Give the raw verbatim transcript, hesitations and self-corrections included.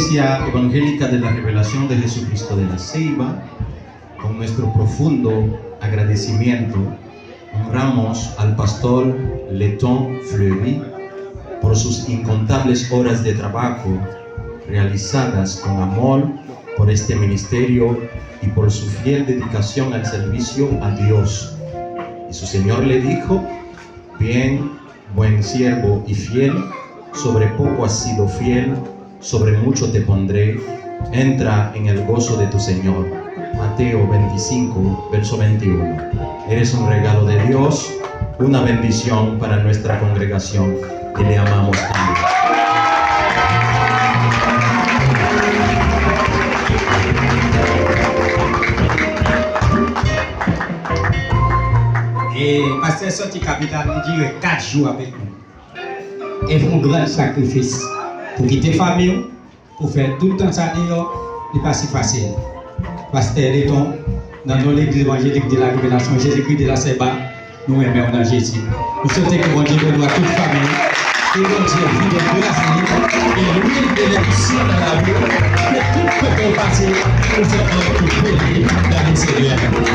Iglesia Evangélica de la Revelación de Jesucristo de la Ceiba, con nuestro profundo agradecimiento, honramos al pastor Letón Fleury por sus incontables horas de trabajo realizadas con amor por este ministerio y por su fiel dedicación al servicio a Dios. Y su Señor le dijo: "Bien, buen siervo y fiel, sobre poco has sido fiel, sobre mucho te pondré, entra en el gozo de tu Señor". Mateo veinticinco, verso veintiuno. Eres un regalo de Dios, una bendición para nuestra congregación, y le amamos también. E pastè soti kapital, li dire kat jou avèk nou. E fè yon gran sakrifis pou kite fanmi w, pou fè tout tan sa deyò, li pa si fasil. Pastè Leton, nan non Legliz Evanjelik de la Revelasyon Jezikri de la Sèba, nou renmen w nan Jezi. Nou swete ke Bondye beni w ak tout fanmi w, ke Bondye vide gras li e lwil benediksyon nan lavi w, ke tout kote w pase, ou se ann ki beni nan le Senyè.